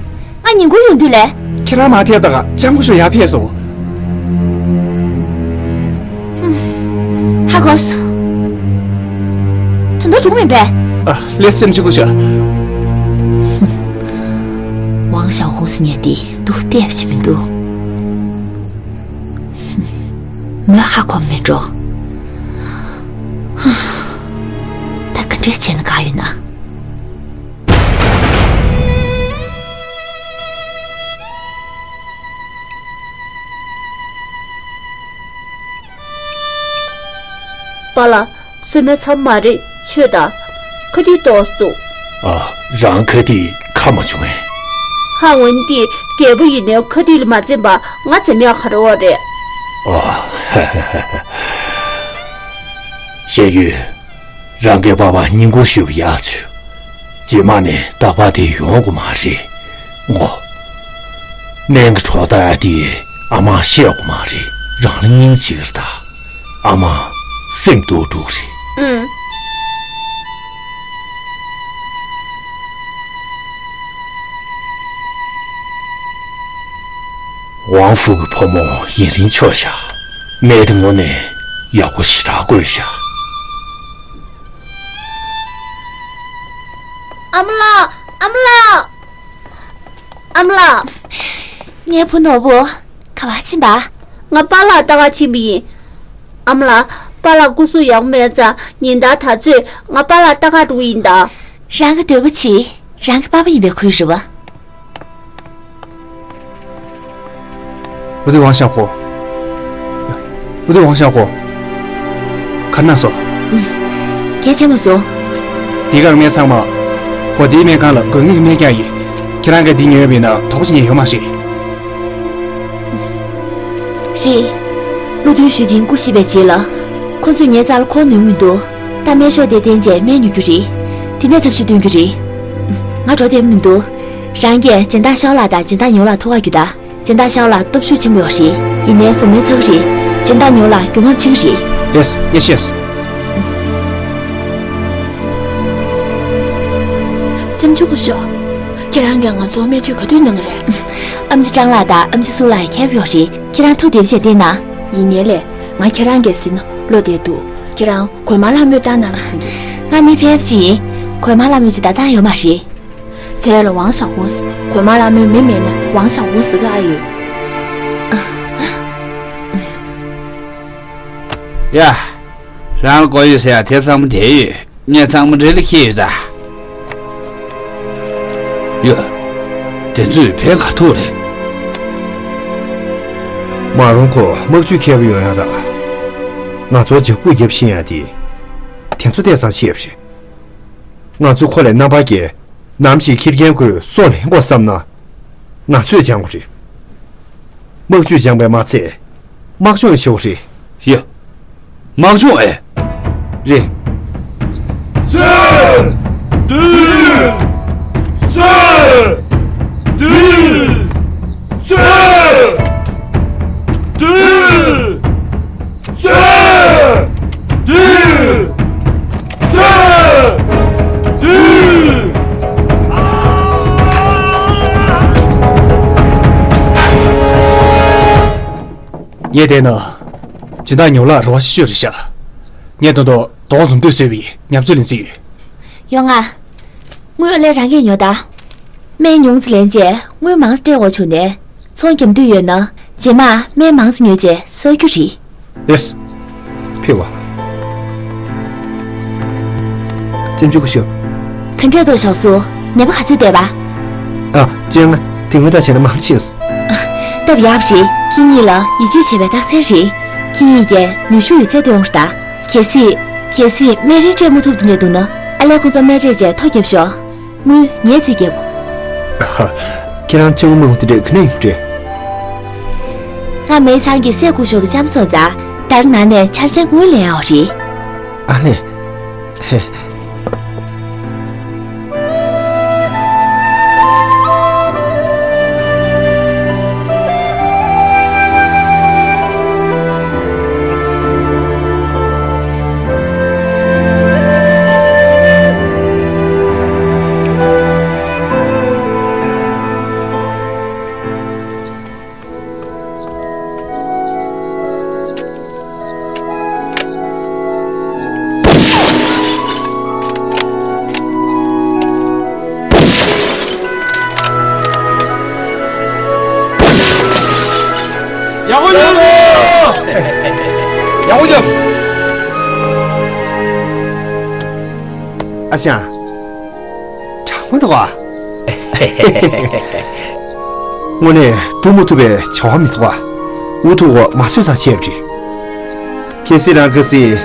ང་ཉིན་གུང་ཡོང་དུས་ལས། ཁྱེད་རང་མ་ཐེབས་དང་ལྕམ་སྐུ་ཞབས་ཡར་ཕེབས་སོང་། ཧ་གོ་སོང་། དོན་དག་འགྲིག་མིན་པས། ཨ། ལེས། ལྕམ་སྐུ་ཞབས། ཝང་ཞའོ་ཧུང་ཟེར་མཁན་དེ་སྡུག་ཏོག་ཙམ་མི་འདུག། མོས་ཧ་གོ་མེད་འགྲོ། ད་ག་འདྲས་བྱས་ན་དགའ་ཡོད་ན། པཱ་ལགས། གསོལ་སྨན་ཚར་མ་རེད། མཆོད་དང་། ཁ་ཐུག་ཏོག་ཙམ་འདུག། ཨ། རང་ཁ་ཐུག་ཁ་མ་བྱུང་ངས། ཧ་ཝུན་ཏི་རྒྱལ་པོ་ཡིན་ནའི་ཁ་ཐུག་ལ་མ་འཛེམས་པ་ང་འཛེམ་ཡག་ག་རེ་ཡོད་རེད། ཨ། ཤེས་ཡོད། རང་གི་པ་ཕ་ཉིན་གུང་ཞོགས་པ་ཡར་བྱོས། རྗེས་མ་ནས་རྟག་པར་དེ་ཡོང་དགོས་མ་རེད། ངོ་། སྨན་གྱི་གྲོགས་ལྟ་ཡ་དེ་ཨ་མར་བཤད་དགོས་མ་རེད། རང་ལ་སྙིང་རྗེ་གི་རེད་ད། ཨ་མ་སེམས་སྡུག་འགྲོ་གི་རེད། ཨུམ། ཝང་ཧྥུ་གི་ཕོ་མོ་ཡུན་རིང་འཁྱོག་བཞག། སྨན་དེ་དངོས་གནས་ཡག་པོ་ཞེ་དྲག་བསྐོལ་བཞག། ཨ་མ་ལགས། ཨ་མ་ལགས། ཨ་མ་ལགས། ངའི་བུ་ནོར་བུ། ག་པར་ཕྱིན་པ། ང་པཱ་ལགས་ལྟ་ག་ཕྱིན་པ་ཡིན། ཨ་མ་ལགས། པཱ་ལགས་སྐུ་གཟུགས་ཡག་པོ་མེད་ཙང་ཉིན་ལྟར་ད་ཚོད་ང་པཱ་ལགས་ལྟ་ག་འགྲོ་གི་ཡིན་ད། རང་གི་འདོད་པ་བྱེད། རང་གི་པཱ་ཕ་ཡིན་པའི་ཁུལ་རེད་པ། 部队王小虎。部队王小虎。ག་རེ་གནང་སོང་། གལ་ཆེན་པོ་སོང་། འདི་གར་སྨན་ཚང་མ། ཧོ། འདིའི་སྨན་ཁང་ལ་དགོས་ངེས་ཀྱི་སྨན་རྐྱང་ཡིན། ཁྱེད་རང་གིས་འདི་ཉོས་པ་ཡིན་ན་དོགས་པ་བྱེད་ཉེན་ཡོད་མ་རེད། རེད། བློ་མཐུན་ཞུས་ཐིང་སྐུ་གཤེགས་པའི་རྗེས་ལ། ཁོ་ཚོས་ངའི་རྩ་ལ་འཁོར་ནུས་མི་འདུག། ད་སྨན་ཤོག་དེ་བསྟན་རྗེས་སྨན་ཉོ་རྒྱུ་རེད། དེ་ནས་ཐབས་ཤེས་སྟོན་རྒྱུ་རེད། ང་འགྲོ་བདེ་པོ་མི་འདུག། རང་གིས་སྦྱིན་བདག་ཤའོ་ལགས་དང་སྦྱིན་བདག་ཉོ་ལགས་ཐུག་ག་རྒྱུགས་དང་། སྦྱིན་བདག་ཤའོ་ལགས་སྟོབས་ཤུགས་ཆེན་པོ་ཡོད་རེད། ཡིན་ནའི་གཟབ་ནན་ཚ་གི་རེད། སྦྱིན་བདག་ཉོ་ལགས་རྒྱུས་མངའ་ཆེ་གི་རེད། ལགས་སོ། ཡེ་ཤེས། ལྕམ་ཆུང་སྐུ་ཞབས། ཁྱེད་རང་གིས་ང་ཚོར་སྨན་བཅོས་ག་དུས་གནང་གི་རེད། ཨམ་ཆི་ཀྲང་ལགས་དང་ཨམ་ཆི་སུའུ་ལགས་ཡང་མཁས་པོ་ཡོད་རེད། ཁྱེད་རང་ཐུགས་བདེ་པོ་བྱས་བསྡད་ན། ཡིན་ནའི་ལགས། ང་ཁྱེད་རང་གིས་ཟིན་ན་བློ་བདེ་འདུག། ཁྱེད་རང་གོས་དམར་ལྷ་མོས་བཏང་གནང་རོགས་ཟེར་གྱི། ང་མི་ཕལ་པ་ཅིག་ཡིན། གོས་དམར་ལྷ་མོའི་ཅིག་ད་ལྟ་ཡོད་མ་རེད། རྫས་ལ་ཝང་ཞའོ་ཧུང་། གོས་དམར་ལྷ་མོའི་མི་མེད་ན་ཝང་ཞའོ་ཧུང་ཟེར་གི་ཨ་ཡོད། ཡ། རང་ལ་གོ་ཡོད་ཟེར་ཡ་དེབ་ཚང་མ་དེ་ཡོད། ངས་ཚང་མ་འདྲེ་ལ་ཁྱེར་ཡོད་ད། ཡོད། དེ་ཚོས་ཕན་ག་ཐུག་རེད། མ་རུང་ཁོ་དམག་ཇུས་མཁས་པོ་ཡོང་ཡ་ར། ང་ཚོར་འཇབ་རྒོལ་རྒྱབ་ཤེས་ཡ་དེ། དེ་ཚོ་ལྟས་ཙང་ཤེས་པ་རེད། ང་ཚོ་ཁོ་ལས་རྣམ་པར་རྒྱལ། ནམ་ཞིག་ཁེར་རྐྱང་ཁོས་སྲོག་ལེན་དགོས་བསམ་ན། ང་ཚོས་སྦྱང་དགོས་རེད། དམག་ཇུས་སྦྱངས་པས་མ་ཚད། དམག་སྦྱོང་ཡང་བྱེད་དགོས་རེད། ཡ། དམག་སྦྱོང་ཨེ། རེད། སེ། བདུན། སེ། བདུན། སེ། བདུན། སེ། བདུན། སེ། བདུན། ངས་བལྟས་ན། སྦྱིན་བདག་ཉོ་ལགས་རེ་བ་ཆེ་ཤོས་རེད་ཤག་ངས་ད་དུང་དོགས་འཛོམས་དུས་བཟོས་པའི་ཉམས་ཚོད་ལེན་རྩིས་ཡོད། ཡོང་ང་། དངུལ་ཨ་ལས་རང་གིས་ཉོ་ད། སྨན་ཉུང་ཙམ་ལེན་རྗེས་དངུལ་མང་ཙམ་སྤྲད་དགོས་བྱུང་ནས། ཚོང་རྒྱབ་འདོད་ཡོད་ན། རྗེས་མ་སྨན་མང་ཙམ་ཉོས་རྗེས་བསགས་རྒྱུ་རེད། ཡེས། ཕེབས་ཨ། ལྕམ་ཆུང་སྐུ་ཞབས། ག་འདྲས་འདུག་ཞའོ་སུའུ། ནད་པ་ག་ཚོད་བསྡད་པ། ཨ། སྤྱན་སྔ། དེ་སྔོན་དང་བྱས་ན་མང་ཆེ་སོང་། སྟབས་ཡག་པ་རེད། ཁྱེད་གཉིས་ལ་ཡིད་ཆེས་བྱེད་པའི་རྟགས་མཚན་རེད། ཁྱེད་གཉིས་ཀས་ནུས་ཤུགས་ཡོད་ཚད་སྟོན་འོང་ད། གལ་སྲིད། གལ་སྲིད་སྨན་རིན་སྤྲད་མ་ཐུབ་དེ་འདྲས་འདུག་ན། ཨ་ལས་ཁོང་ཚོ་སྨན་སྤྲད་རྗེས་ཐོ་བརྒྱབ་ཤོག་དངུལ་ངས་རྩིས་རྒྱབ། ཁྱེད་རང་ཆེ་བོ་མང་བོ་དེ་འདྲས་ག་ནས་ཡོང་རེད། ང་མེ་ཚང་གི་སྲས་སྐུ་ཞབས་དང་ལྕམ་སོང་ཙང་། ད་རེས་ནང་ནས་འཆར་ཅན་དངུལ་ལེན་ཡག་རེད། ཨ་ལས། ཧེ། ཡག་པོ་ཡོད། ཡག་པོ་ཡོད། ཨ་ཞང་། དྲང་མོ་འདུག་ག་དངོས་གནས་སྒྲུབ་མ་ཐུབ་པའི་བྱ་བ་མི་འདུག་ག་འུ་ཐུག་གོ་མ་བཟོད་ས་བྱས་པ་རེད། གལ་སྲིད་རང་ག་སྲིད་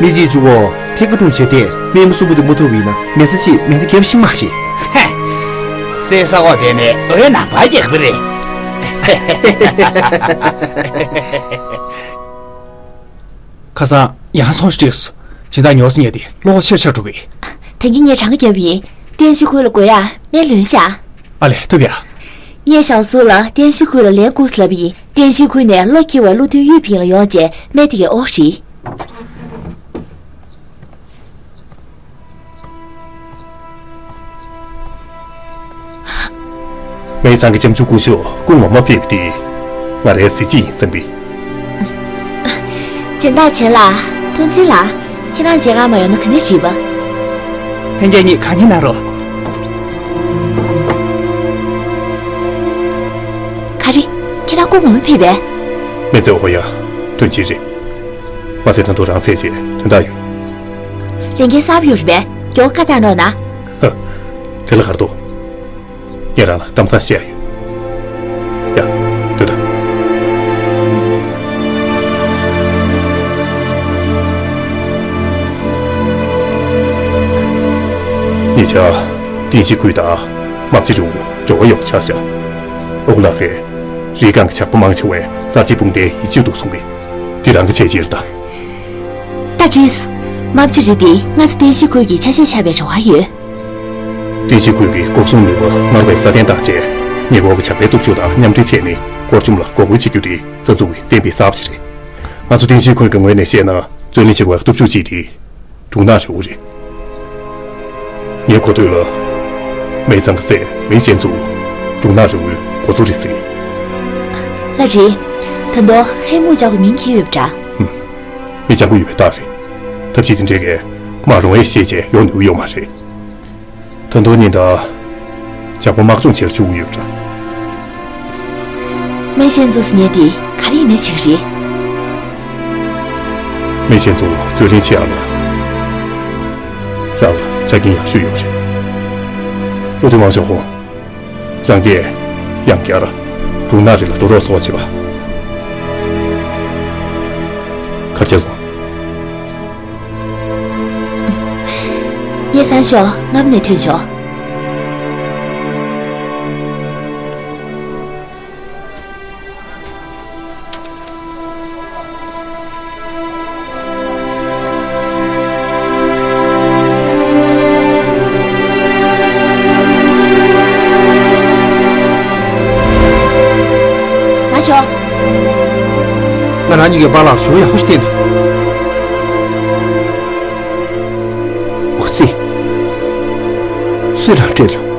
མི་གཅིག་བཅུ་གོ་ཐེ་ཀ་ཀྲུང་བྱས་ཏེ་སྨན་མ་གསུམ་པོ་དེ་མ་ཐུབ་པ་ཡིན་ན་མི་ཚེ་གཅིག་མི་ཚེ་རྒྱབ་ཤིང་མ་རེད། ཧེ། སྲས་ས་གོ་དེ་ནས་འོད་ནམ་མཁའ་རྒྱག་པ་རེད། ཁ་སང་ཡང་སོང་ཞིག་སྤྲད་སོང་། སྦྱིན་བདག་ཉོ་ས་ཉལ་ཏེ་བློ་ཁོག་ཆེར་ཆག་འགྲོ་གི། ད་གིན་ངས་གྲངས་ཀ་བརྒྱབ་ཡིན། བརྟན་བཞུགས་ཁུལ་ལ་དགོས་ཡ་སྨན་ལོན་ཤག་ཨ་ལས་ཐུབ་ཡ། ངས་ཞའོ་སུའུ་ལ་བརྟན་བཞུགས་ཁུལ་ལ་ལན་བསྐུར་ཟེར་ལབ་ཡིན། བརྟན་བཞུགས་ཁུལ་ནས་བློ་འཁེལ་བའི་བློ་མཐུན་ཡུས་ཕིང་ལ་ཡོང་རྗེས་སྨན་དེ་གའི་ཨོ་རེད། མེ་ཚང་གི་ལྕམ་ཆུང་སྐུ་ཞབས་སྐུ་ངོ་མ་ཕེབས་ཏེ། ང་རའི་གཟི་བརྗིད་ཡིན་བསམ་པས། སྦྱིན་བདག་ཆེན་ལགས། ཐུགས་རྗེ་ལགས། ཁྱེད་རང་མཇལ་ཁ་མ་ཡོང་ན་ག་ནས་འགྲིག་པ། ལྷན་རྒྱས་གཉིས་གང་ཉིད་གནང་རོགས། ག་རེ། ཁྱེད་རང་སྐུ་ངོ་མ་ཕེབས་པས། མི་ཚེ་འོ་ཡ། དོན་ཆེན་རེད། མ་ཚད་ད་དུང་རང་ཚད་ཅེས་དོན་དག་ཡོད། ལས་འགན་གསར་པ་ཡོད་རེད་པས། མགྱོགས་བཀའ་བཏང་རོགས་གནང་། ཧ། དེ་ལ་གར་འདུག་ངས་རང་ལ་གཏམ་བཟང་བཤད་ཡ་ཡོད། ཡ། སྡོད་དང་། ཉེ་ཆར། བསྟན་བཤིག་ཁུལ་དང་། རྨ་བྱ་རི་བོ་འབྲེལ་བ་ཡོད་པ་ཆགས་ཤག་ཨོ་ལགས་ཀྱིས། རི་སྒང་གི་ཇག་པ་མང་ཆེ་བས་གསར་བརྗེའི་དཔུང་སྡེའི་ཡིད་ཆེས་འདུག་གསུངས་པས། འདི་རང་གི་བྱས་རྗེས་རེད་ད། ད་བྲིས། རྨ་བྱ་རི་འདི་སྔ་ཚེ་བསྟན་བཤིག་ཁུལ་གྱི་ཆ་ཤས་ཆགས་པའི་རེ་བ་ཡོད། བསྟན་བཤིག་ཁུལ་གྱི་འགོག་སྲུང་ནུས་པ་སྔར་བས་སྲ་བརྟན་བཏང་རྗེས། ཉེ་འཁོར་གྱི་ཇག་པའི་སྟོབས་ཤུགས་དང་མཉམ་འབྲེལ་བྱས་ནས། སྐོར་གཅོང་ལ་འགོག་རྒོལ་བྱེད་རྒྱུ་དེ་རྩ་འཛུགས་ཀྱི་གཏན་འབེབས་གསར་པ་ཞིག་རེད། ང་ཚོ་བསྟན་བཤིག་ཁུལ་གྱི་ངོས་ནས་བཤད་ན། རྩོད་ལེན་བྱེད་དགོས་པའི་སྟོབས་ཤུགས་གཅིག་དེ། གྲུང་ནག་རི་བོ་རེད། ངའི་གོ་ཐོས་ལ། མེ་ཚང་གི་སྲས་མེ་ཅན་ཙུའུ། གྲུང་ནག་རི་བོའི་འགོ་གཙོ་རེད་ཟེར། ལགས་རེད། ད་དུང་ཧེ་མུའུ་ཅའོ་གི་མིང་འཁྱེར་ཡོད་པ་འདྲ། ཧུམ། མི་སྤྱང་པོ་ཡོད་པའི་རྟགས་རེད། ཐབས་ཤེས་དེ་འདྲས་ཀྱིས་ མ་རུང་བའི་ཤེས་བྱས་ཡོང་ནུས་ཡོད་མ་རེད། ད་དུང་ཉིན་ལྟར་ཇག་པ་དམག་སྦྱོང་བྱེད་བཅུག་གི་ཡོད་པ་འདྲ། སྨན་ཞན་ཚོ་ཟེར་མཁན་དེ་ག་རེ་ཡིན་ནའི་བྱེད་ཀྱི་རེད། སྨན་ཞན་ཚོ་རྩོད་ལེན་བྱེད་ཡག་ལ་རང་ལ་ཆ་རྐྱེན་ཡག་ཤོས་ཡོད་རེད། བློ་མཐུན་ཝང་ཞའོ་ཧུང་། རང་གིས་ཡང་བསྐྱར་འབྲུག་ནག་རིགས་ལ་འགྲོ་རོགས་གསོལ་བ་བྱེད་པ། ག་རེ་བྱས་སོང་། ངས་སང་ཞོགས་སྔ་མོ་ནས་ཐོན་ཆོག་མ་ཤོག་ང་རང་གཉིས་ཀྱི་པཱ་ལགས་ཞུ་བ་ཡག་པོ་ཞིག་བསྟན་འདུག་འོ་ཙི། སུས་རང་སྤྲད་བྱུང་།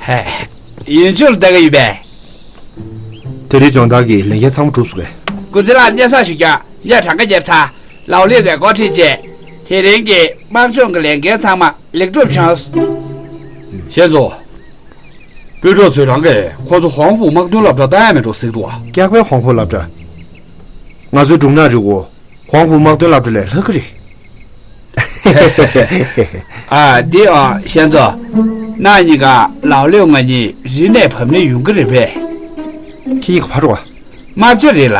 ཧེ། ཡུལ་ཕྱོགས་ལ་ལྟ་གི་ཡོད་པས། དེ་རིང་སྦྱོང་བརྡར་གྱི་ལས་འགན་ཚང་མ་གྲུབ་སོང་ངས། ཀུན་གཟིགས་ལགས་སྙན་སེང་ཞུ་རྒྱུ། ངས་གྲངས་ཀ་བརྒྱབ་ཚར། ལའོ་ལེ་གིས་འགོ་ཁྲིད་བྱས། དེ་རིང་གི་དམག་སྦྱོང་གི་ལས་འགན་ཚང་མ་ལེགས་གྲུབ་བྱུང་། ཞན་ཙོ། སྤུན་གྲོགས་ཚོས་རང་གིས་ཁོ་ཚོ་ཧོང་ཧྥུ་དམག་དོན་སློབ་གྲྭར་བཏང་ཡ་མེད་འགྲོ་ཟེར་གི་འདུག་ཨ། སྐྱག་པའི་ཧོང་ཧྥུ་སློབ་གྲྭ། ང་ཚོའི་འབྲུག་ནག་རི་བོ་ཧོང་ཧྥུ་དམག་དོན་སློབ་གྲྭ་ལས་ལྷག་གི་རེད། ཨ། འདི་ཨ། ཞན་ཙོ། ནག་གཉིས་ཀ་ལའོ་ལེ་ང་གཉིས་རི་ནས་བབས་ནས་ཡོང་གི་རེད་པས། ཁྱེད་གཉིས་ཀ་ཕར་འགྲོ་ཨ། དམག་སྤྱི་རེད་ལ།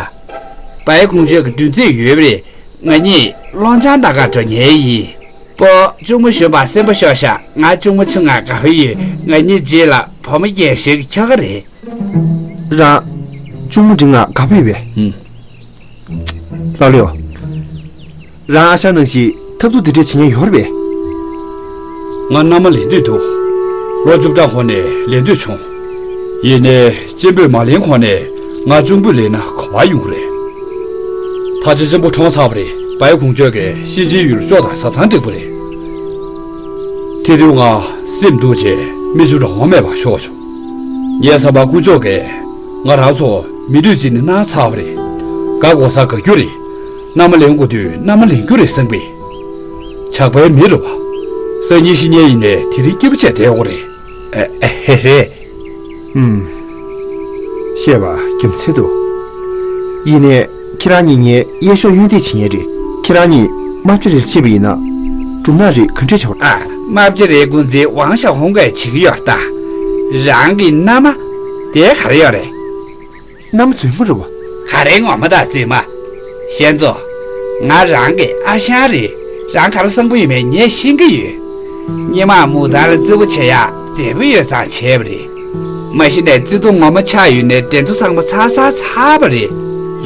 བའི་ཀུང་ཅོ་གི་བདུན་ཚིགས་ཡོད་པ་རེད། ང་གཉིས་ཀློང་ཆང་ལྟ་ག་འགྲོ་མཁན་ཡིན། སྤོ། གཅུང་མོ་གཞོན་པ་སེམས་པ་ཤོར་ཤག་ང་གཅུང་མོ་ཆུང་ང་དགའ་པོ་ཡོད། ང་གཉིས་རྗེས་ལ་བུ་མོ་རྒྱན་ཞིག་འཁྱོག་གི་རེད། རང་། གཅུང་མོ་འདི་ང་དགའ་པོ་ཡོད་པས། ཧུམ། ལའོ་ལེའོ། རང་ཨ་ཞང་ནང་བཞིན་ཐབས་སྡུག་འདི་འདྲས་བྱེད་མཁན་ཡོད་རེད་པས། ང་མནའ་མ་ལེན་འདོད་འདུག་ལོ་བཅུ་ཕྲག་གོང་ནས་ལེན་འདོད་བྱུང་། ཡིན་ནའི་གཅེན་པོས་མ་ལེན་གོང་ནས་ང་གཅུང་པོས་ལེན་ན་ག་པར་ཡོང་གི་རེད། ད་ཆ་གཅེན་པོ་གྲོངས་ཚར་བ་རེད། བའི་ཀུང་ཅོ་གིས་གཤིན་རྗེའི་ཡུལ་ཕྱོགས་དང་བཟའ་ཚང་འགྲིག་པ་རེད། དེ་དུས་ང་སེམས་སྡུག་བྱས་མིག་ཆུ་རང་དབང་མེད་པར་ཤོར་བྱུང་། ངའི་བསམ་པར་དཀོན་མཆོག་གིས་ང་རང་ཚོ་མི་འདོད་ཅིག་ནས་གནང་ཚར་བ་རེད། དགའ་དགོས་ས་དགའ་རྒྱུ་རེད། མནའ་མ་ལེན་དགོས་དུས་མནའ་མ་ལེན་རྒྱུ་རེད་བསམ་པས། ཇག་པའི་མི་རེད་པ། སང་ཉིན་གཞེས་ཉིན་ཡིན་ནའི་དེ་རིང་སྐྱིད་པོ་བྱས་བསྡད་དགོས་རེད། ཨེ། ཨེ། རེད། ཨུམ། བཤད་པ་རྒྱུ་མཚན་འདུག་ཡིན་ནའི་ཁྱེད་རང་གཉིས་ངའི་གཡས་ཕྱོགས་གཡོན་འདེགས་བྱེད་མཁན་རེད། ཁྱེད་རང་གཉིས་དམག་སྤྱི་རེར་ཕྱིན་པ་ཡིན་ན། འབྲུག་ནག་རིགས་ག་འདྲས་བྱེད་པ། ཨ། དམག་སྤྱི་རེ་ཀུན་གྱིས་ཝང་ཞའོ་ཧུང་གིས་བྱེད་ཀྱི་ཡོད་ད། རང་གི་མནའ་མ་དེ་ག་རེ་ཡོད་རེད། མནའ་མ་རྫུན་མ་རེད་པ། ག་རེ་ངོ་མ་དང་རྫུན་མ། ཞན་ཙོ། ང་རང་གི་ཨ་ཞང་རེད། རང་ག་རེ་བསམ་གྱི་ཡོད་མེད་ངས་ཤེས་ཀྱི་ཡོད། སྔོན་མ་མུ་ཐང་ལ་བརྩི་བོ་བྱེད་ཡག་མཛེས་པོ་ཡོད་ཙང་བྱས་པ་རེད། མ་གཞི་ནས་བརྩེ་དུང་ངོ་མ་ཆགས་ཡོད་ནའི་དེ་ཚོ་ཚང་མ་ཚར་ཚར་ཚར་བ་རེད།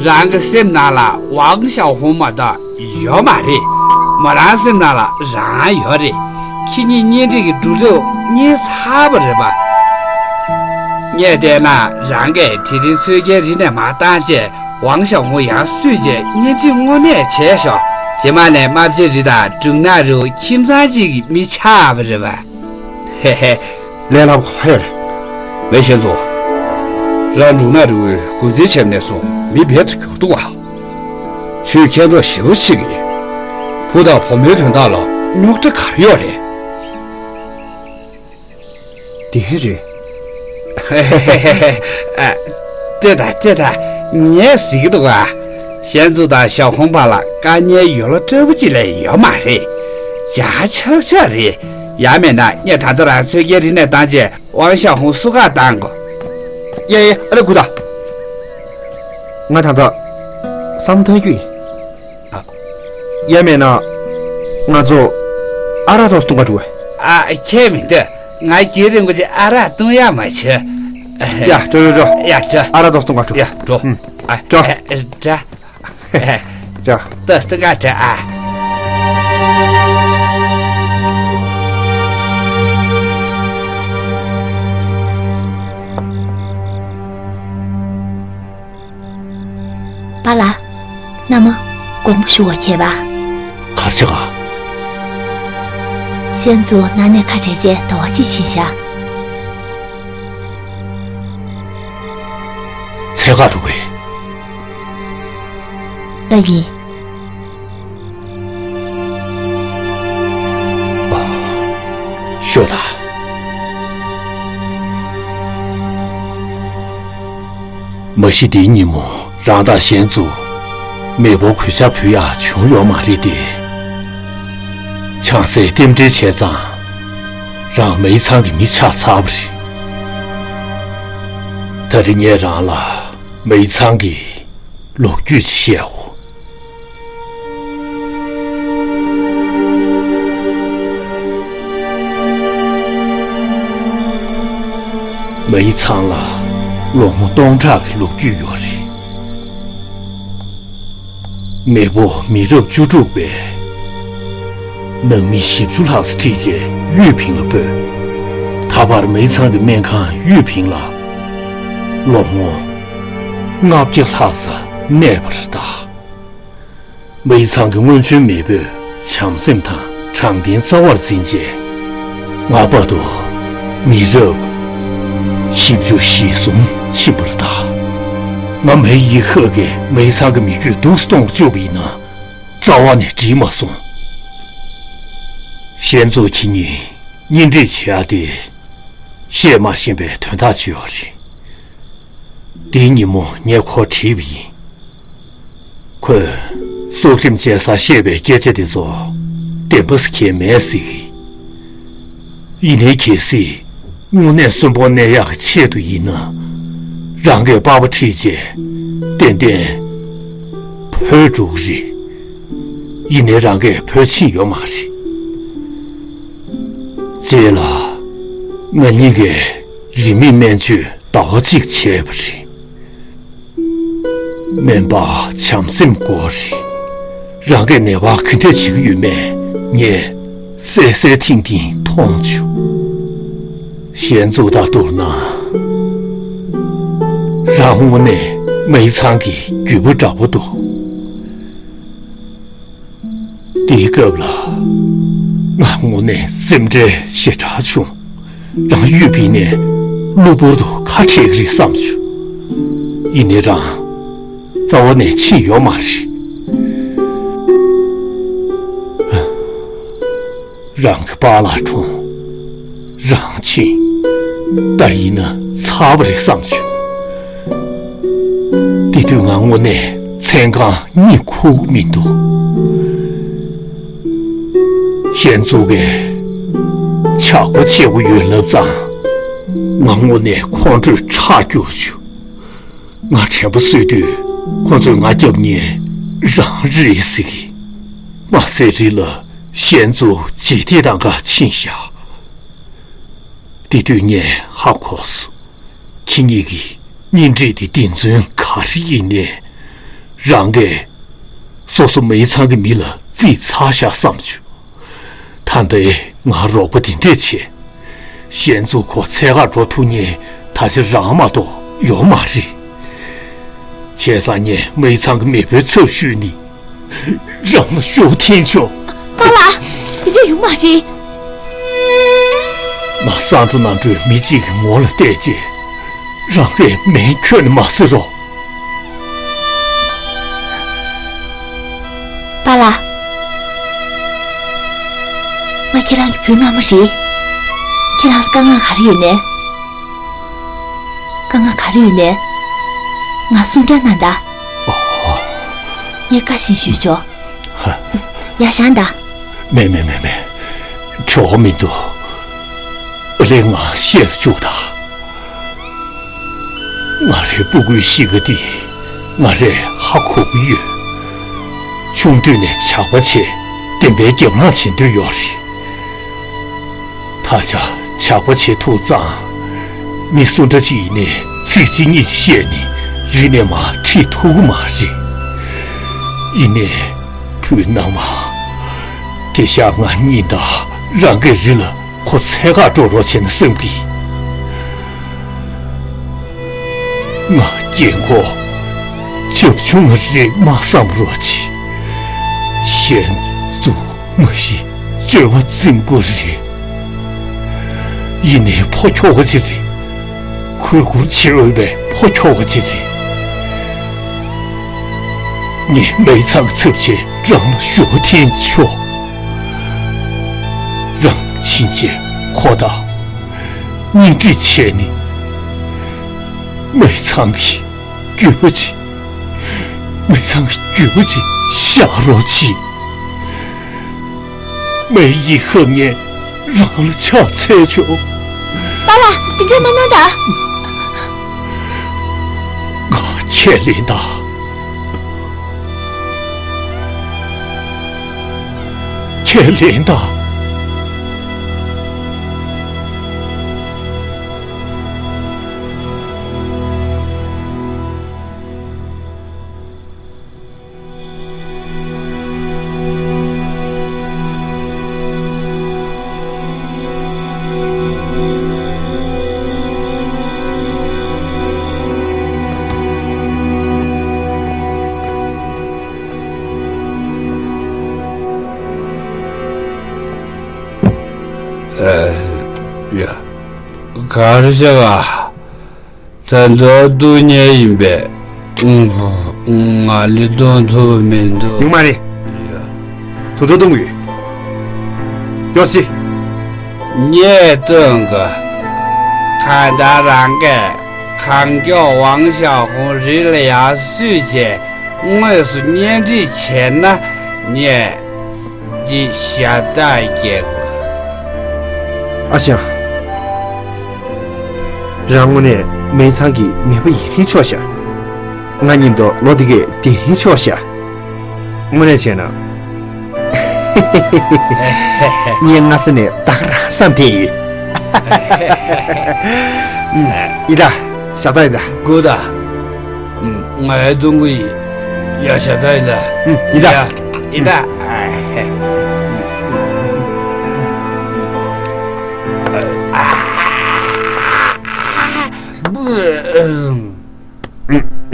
རང་གི་སེམས་ནང་ལ་ཝང་ཞའོ་ཧུང་མ་གཏོགས་ཡོད་མ་རེད། མོ་རང་སེམས་ནང་ལ་རང་ཡོད་རེད། ཁྱེད་གཉིས་གཉེན་སྒྲིག་གི་འགྲོ་ལུགས་རྙེད་ཚར་བ་རེད་པ། ངས་བལྟས་ན་རང་གིས་དེ་རིང་ཚོས་རྒྱལ་རི་ནས་མར་བཏང་རྗེས་ཝང་ཞའོ་ཧུང་ཡར་བསུས་རྗེས་གཉེན་སྒྲིག་དངོས་གནས་བྱས་ཤོག་རྗེས་མ་ནས་དམག་སྤྱི་རི་དང་འབྲུག་ནག་རི་བོ་ཁྱིམ་ཚང་གཅིག་གི་མི་ཆགས་པ་རེད་པ། ཧེ་ཧེ། ལས་སླ་པོ་ག་ཡོད་རེད། ཝེ་ཞན་ཙོ། རང་འབྲུག་ནག་རི་བོའི་འགོ་འཛིན་བྱས་ནས་བཟུང་མི་རྦད་དུ་གྱུར་འདུག་ག་ཆོས་མཁས་མདོག་ཞེ་པོ་ཅིག་གིས། བུ་དང་བུ་མོའི་དོན་དག་ལ་རྙོག་དྲ་ག་རེ་ཡོད་རེད། དེ་རེད། ཨ། ལྟོས་དང་ལྟོས་དང་། ངས་ཟེར་གྱི་འདུག་ག་ཞན་ཙོ་དང་ཞའོ་ཧུང་བར་ལ་དཀའ་ངལ་ཡོད་ལོ་འདྲ་པོ་ཅིག་ལས་ཡོད་མ་རེད། ཡག་ཆགས་ཆགས་རེད། ཡང་མིན་ན་ངས་ད་ལྟ་རང་ཚོས་རྒྱལ་རི་ནས་བཏང་རྗེས་ཝང་ཞའོ་ཧུང་བསུ་ག་བཏང་དགོས། ཡ་ཡ། ཨ་ལེ་སྒུག་ད། ང་ད་ལྟ་བསམ་བློ་བཏང་རྒྱུ་ཡིན། ཨ། ཡ་མེད་ན། ང་ཚོ་ཨ་རག་ཏོག་ཙམ་འཐུང་ག་འགྲོ་བས། ཨ། ཁྱད་མི་འདུག་ང་རྒྱུན་རིང་པོ་ཅིག་ཨ་རག་འཐུང་ཡ་མ་བྱེད། ཡ་འགྲོ་འགྲོ་འགྲོ། ཡ་འགྲོ། ཨ་རག་ཏོག་ཙམ་འཐུང་ག་འགྲོ། ཡ་འགྲོ། ཨ། འགྲོ། ཨ། འགྲོ། ཅག་ཏོག་ཙམ་འཐུང་ག་འགྲོ་ཨ། པཱ་ལགས། མནའ་མ། དགོངས་པ་ཞུ་བ་གལ་པ། ག་རེ་བྱེད་ག་ཤན་ཙུའུ་ནང་ནས་ཁ་བྲལ་རྗེས་ཟླ་བ་གཅིག་ཕྱིན་ཤག་འཚོལ་ག་འགྲོ་གི། ལགས་ཡིན། ཤོག་ད། མ་གཞི་དེའི་ཉིན་མོ་རང་དང་ཤན་ཙུའུ་མེས་པོར་གུས་ཕྱག་ཕུལ་ཡག་བྱུང་ཡོད་མ་རེད་དེ། ཆང་སའི་རྟེན་འབྲེལ་བྱས་ཙང་། རང་མེའི་ཚང་གི་མི་ཆགས་ཚར་བ་རེད། ད་རེས་ངས་རང་ལ་མེའི་ཚང་གི་ལོ་རྒྱུས་ཤིག་བཤད་འོ། མེའི་ཚང་ལ་ལོ་ངོ་སྟོང་ཕྲག་གི་ལོ་རྒྱུས་ཡོད་རེད། མེས་པོ་མི་རབས་བཅུ་དྲུག་པས་ནང་མི་བཞི་བཅུ་ལྷག་ཙམ་ཁྲིད་རྗེས་ཡུས་ཕིང་ལ་སྤོས། ད་བར་མེའི་ཚང་གི་སྨན་ཁང་ཡུས་ཕིང་ལ་ལོ་ངོ་ལྔ་བརྒྱ་ལྷག་ཙམ་གནས་པ་རེད་ད། མེའི་ཚང་གི་སྔོན་བྱོན་མེས་པོས་བྱམས་སེམས་དང་དྲང་བདེན་རྩ་བར་འཛིན་རྗེས། ང་བར་དུ་མི་རབས་བཞི་བཅུ་ཞེ་གསུམ་ཕྱིན་པ་རེད་ད། ང་མེའི་ཡིག་ཤག་གིས་མེའི་ཚང་གི་མི་རྒྱུད་སྡུག་ཏུ་གཏོང་བཅུག་པ་ཡིན་ན། རྩ་བ་ནས་འགྲིག་མ་སོང་། ཞན་ཙོ་ཁྱེད་གཉིས་གཉེན་སྒྲིག་བྱེད་ཡ་དེ་བཤད་མ་ཤེས་པའི་དོན་དག་ཅིག་ཡོད་རེད། དེའི་ཉིན་མོ་ངས་ཁོར་དྲིས་པ་ཡིན། ཁོས་སྲོག་ཁྲིམས་བཅད་ས་བཤད་པའི་སྐད་ཆ་དེ་ཚོ་བདེན་པ་ཟེར་མཁན་མེད་ཟེར་གི། ཡིན་ནའི་གལ་སྲིད་དངོས་གནས་གསོན་པོ་གནས་ཡག་གི་ཆེད་དུ་ཡིན་ན། རང་གིས་པགས་པ་ཁྲིད་རྗེས་ཏན་ཏན་བྲོས་འགྲོ་གི་རེད། ཡིན་ནའི་རང་གིས་བྲོས་ཕྱིན་ཡོད་མ་རེད། རྗེས་ལ་ང་གཉིས་ཀས་རིན་མེད་སྨན་བཅོས་ཟླ་བ་གཅིག་བྱས་པ་རེད། སྨན་པ་བྱམས་སེམས་སྐོར་རེད། རང་གིས་ནད་པ་ག་འདྲ་བྱེད་ཀྱི་ཡོད་མེད་ངས་གསལ་གསལ་ཐིང་ཐིང་མཐོང་བྱུང་། ཞན་ཙོ་དང་བསྡུར་ན། རང་དངོས་གནས་མེའི་ཚང་གི་རྒྱུད་པ་འདྲ་པོ་འདུག་དེའི་སྐབས་ལ་ང་དངོས་གནས་སེམས་ཁྲལ་ཞེ་དྲག་བྱུང་། རང་ཡུས་ཕིང་ནས་གློ་བུར་དུ་ཁ་བྲལ་གྱི་རེད་བསམ་བྱུང་། ཡིན་ནའི་རང་རྩ་བ་ནས་ཕྱིན་ཡོད་མ་རེད། རང་གི་པཱ་ལགས་གྲོངས། རང་ཕྱིན། ད་ཡིན་ན་ཚར་བ་རེད་བསམ་བྱུང་། དེ་དུས་ང་དངོས་གནས་མཚན་གང་གཉིད་ཁུག་མི་འདུག་ཞན་ཙོ་གིས་ཇག་པ་བྱེད་དགོས་ཡོད་ལབ་ཙང་། ང་དངོས་གནས་ཁོང་ཁྲོས་ཁྲག་སྐྱུག་བྱུང་། ང་དྲན་པ་གསོས་དུས་ཁོ་ཚོས་ང་རྒྱབ་གཉིས་རང་རེད་ཟེར་གི། མ་ཟད་རི་ལ་ཞན་ཙོ་རྗེས་འདེད་གཏང་ག་ཕྱིན་བཞག་དེ་དུས་ངས་ཧ་གོ་སོང་། ཁྱེད་གཉིས་ཀྱི་གཉེན་སྒྲིག་དེ་གདེང་ཚོད་ག་རེ་ཡིན་ནའི། རང་གིས་སོ་སོ་མེའི་ཚང་གི་མི་ལ་རྩིས་ཚར་བཞག་བསམ་བྱུང་། ད་ལྟའི་ང་རོགས་པ་དེ་འདྲས་བྱས། ཞན་ཙོ་ཁོ་འཚོལ་གར་འགྲོ་ཐུབ་མཁན་ད་ཆ་རང་མ་གཏོགས་ཡོད་མ་རེད། བྱས་ཙང་ངས་མེའི་ཚང་གི་མེས་པོའི་ཚབ་ཞུས་ནས་རང་ལ་ཤུགས་འཐེན་ཆོག་པཱ་ལགས། དེ་འདྲས་ཡོང་མ་རེད། ང་སང་ཕྲུག་ནང་ཁྲོད་མི་གཅིག་གི་ངོ་ལ་བལྟས་རྗེས། རང་གིས་མིང་ཁྱོན་ནས་མ་ཟེར་རོགས། པཱ་ལགས། ང་ཁྱེད་རང་གི་བུ་མནའ་མ་རེད། ཁྱེད་རང་ལ་དཀའ་ངལ་ག་རེ་ཡོད་ནའི། དཀའ་ངལ་ག་རེ་ཡོད་ནའི། ང་གསུང་རྐྱང་གནང་དང་། ངས་བཀའ་བཞིན་ཞུས་ཆོག་ཡར་བཞེངས་དང་། མེད་མེད་མེད་མེད། བྲེལ་བ་མི་འདུག་ཨ་ལེ་ང་བཤད་རུ་བཅུག་དང་། ང་རའི་སྤུ་གུའི་གཤིས་ཀ་འདི་ང་རས་ཧ་གོ་གི་ཡོད། ཆུང་དུས་ནས་ཇག་པ་བྱས་བདེན་པའི་རྒྱབ་ལངས་བྱེད་འདོད་ཡོད་རེད། ད་ཆ་ཇག་པ་བྱེད་ཐུབ་ཙང་། མི་སུ་འདྲ་ཅིག་ཡིན་ནའི་ཚིག་གཅིག་གཉིས་ཤིག་བཤད་ནས་རིག་གནས་མར་ཁྲིད་ཐུབ་ཀྱི་མ་རེད། ཡིན་ནའི་བུ་ནང་མ། དེ་ཤག་ང་གཉིས་དང་རང་གི་རི་ལ་ཁོ་འཚོལ་གར་འགྲོ་རོགས་བྱས་ན་བསམ་གི། ང་རྒན་གོག་རྒྱབ་ཆུང་ང་རེད་མ་བསམ་རོགས་གྱིས། ཞན་ཙུ་མ་གཞི་སྤྱོད་པ་རྫིང་པོ་རེད། ཡིན་ནའི་ཕོ་ཁྱོ་ག་ཅིག་རེད། གུས་བཀུར་བྱེད་འོས་པའི་ཕོ་ཁྱོ་ག་ཅིག་རེད། ངས་མའི་ཚང་གི་ཚབ་བྱས་རང་ལ་ཞུ་བ་འཐེན་ཆོག་རང་ཕྱིན་ཆད་ཁོ་དང་གཉེན་སྒྲིག་བྱས་ནས། མའི་ཚང་གི་རྒྱུས་པ་ཅིག་མའི་ཚང་གི་རྒྱུས་པ་ཅིག་བཞག་རོགས་གྱིས། མའི་ཡིད་ཁ་ངས་རང་ལ་ཕྱག་འཚལ་ཆོག་པཱ་ལགས། དེ་འདྲས་མ་གནང་དང་། ང་ཁས་ལེན་དང་། ཁས་ལེན་དང་། ཨ། ཡ། ག་རེ་བྱེད་ག་ད་དུང་སྡུག་བསྔལ་ཡིན་པས། ང་ལས་སྡུག་ཐུབ་མི་འདུག་ཡོང་མ་རེད། ད་དུང་སྡུག་ཡོད། ཡོ་སི། ངས་སྟོན་གི། གང་ལྟར་རང་གིས་གང་མགྱོགས་ཝང་ཞའོ་ཧུང་རི་ལ་ཡར་བསུས་རྗེས་དངོས་སུ་གཉེན་སྒྲིག་བྱས་ན་ངས། འདི་ཞབས་སྟེགས་སྐྱེལ་དགོས། ཨ་ཞང་། རང་དངོས་གནས་མའི་ཚང་གི་མེས་པོ་ཡིན་ནའི་ཆོག་ཤག་ང་མཉམ་དུ་ལོ་འདི་གས་བསྡད་ནའི་ཆོག་ཤག་དངོས་གནས་བྱས་ན། ངས་སྔ་ས་ནས་ད་ག་རང་བསམ་བསྡད་ཡོད། ཡིན་ད། ཞབས་སྟེགས་ཡིན་ད། དགོས་ད། ང་ཡར་གཏོང་གི་ཡིན། ཡ། ཞབས་སྟེགས་ཡིན་ད། ཡིན་ད། ཡ། ཡིན་ད།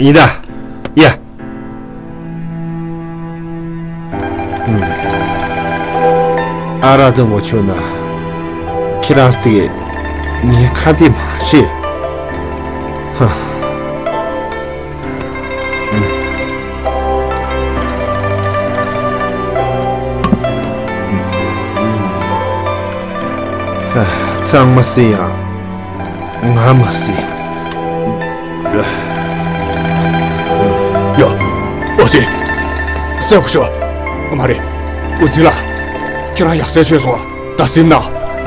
ཡིན་ད། ཡ། ཨ་ར་དང་ངོ་ཆོད་ན། ཁྱེད་རང་དེ་ངའི་ཁ་གཏད་མ་རེད། ཧ། ཚང་མ་སྲིད་ཡང་། ང་མ་སྲིད། ཡ། ཨོ་ཙི། སེམས་ཁུར་ཤོག་མ་རེད། ཨོ་ཙི་ལགས། ཁྱེད་རང་ཡག་སེ་ཆོད་སོང་ཨ། ད་སེམས་ན།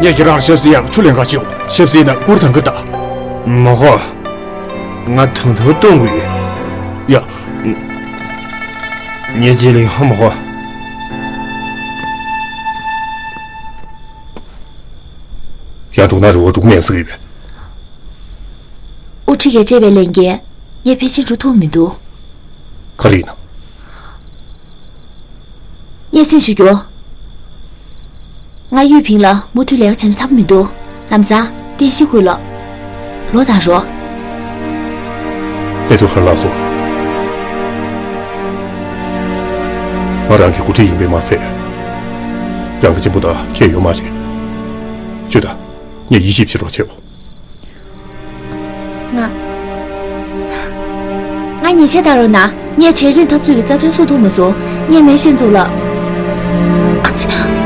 ངས་ཁྱེད་རང་ཞབས་སི་ཡག་ཆུ་ལེན་ག་ཅིའོ། ཞབས་སི་ན་ཀུར་དང་ཀུར་ད། མ་གོ། ང་དུང་དུང་གཏོང་གི་ཡོད། ཡ། ངས་རྗེས་ལ་ཡོང་མ་གོ། ཡང་འགྲོ་ན་རི་བོ་འགྲོ་མེད་ཟེར་གི་ཡོད་པས། དབུ་ཁྲིད་ཀྱིས་སྤྲད་པའི་ལས་འགན་ངས་ཕལ་ཆེར་འགྲུབ་ཐུབ་མི་འདུག་ག་རེ་ཡིན་ན། སྙན་སེང་ཞུ་རྒྱུ། ང་གཡུ་ཕིང་ལ་མུ་མཐུད་ལས་ཀ་བྱེད་ན་འཚམས་མི་འདུག་ལམ་སང་བསྟན་བཤིག་ཁུལ་ལ་ལོག་བཏང་རོགས། ཨེ་ཐུ་ཧར་ལགས་སོ། ང་རང་གི་འགོ་ཁྲིད་ཡིན་པས་མ་ཚད། རང་གི་གཅེན་པོ་དང་ཁྱད་ཡོད་མ་རེད། ཅོ་ད། ངས་ཡིད་ཆེས་བྱེད་རོགས་བྱེད་འོ། ང་། ང་ཉེས་ཆད་བཏང་རོགས་གནང་། ངས་གྲལ་རིམ་འཐབ་རྩོད་ཀྱི་རྩ་དོན་སུ་ཐུག་མ་སོང་། ངས་མེ་ཤེས་འཛུགས་ལ། ཨ་ཙི།